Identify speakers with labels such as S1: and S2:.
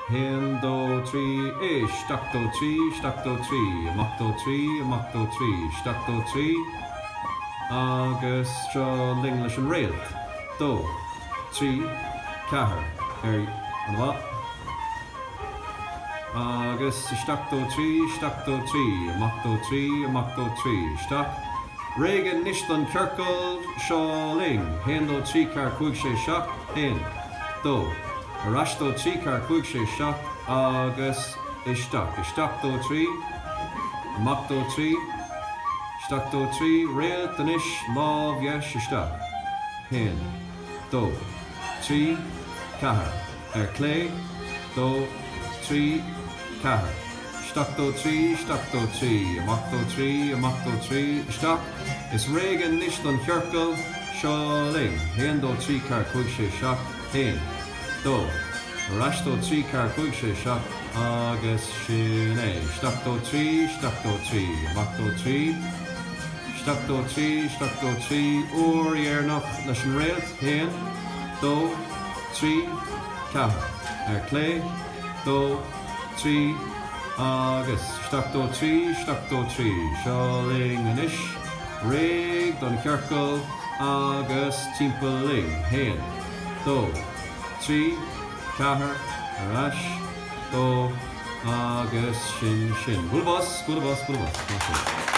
S1: Haon, dó, trí, isteach, dó, trí, isteach, dó, trí, amach, dó, trí, amach, dó, trí, isteach, dó, trí, agus seo linn leis an réalt. Dó, trí, ceathair, ar an-mhaith. Agus isteach, dó, trí, isteach, dó, trí, amach, dó, trí, amach, dó, trí, isteach. Réidh anois don chiorcal, seo linn. Haon, dó, trí, ceathair, cúig, sé, seacht, haon, dó. Ar ais dó, trí, ceathair, cúig, sé, seacht, agus isteach. Isteach, dó, trí. Amach, dó, trí. Isteach, dó, trí. Réalt anois, lámh dheis isteach. Haon, dó, trí, ceathair. Ar clé, dó, trí, ceathair. Isteach, dó, trí, isteach, dó, trí. Amach, dó, trí, amach, dó, trí, isteach. Is réidh anois don chiorcal, seo linn. Haon, dó, trí, ceathair, cúig, sé, seacht. Haon, dó, ar ais, dó, trí, ceathair, cúig, sé, seacht, agus sin é. Isteach, dó, trí, isteach, dó, trí, amach, dó, trí, isteach, dó, trí, isteach, dó, trí, uair dheireanach leis an réalt, haon, dó, trí, ceathair, ar clé, dó, trí, agus isteach, dó, trí, isteach, dó, trí, seo linn anois, réidh don chiorcal agus timpeall linn, haon, dó, trí, ceathair, ar ais, dó, agus sin sin. Bualadh bos, bualadh bos, bualadh bos. Maith sibh.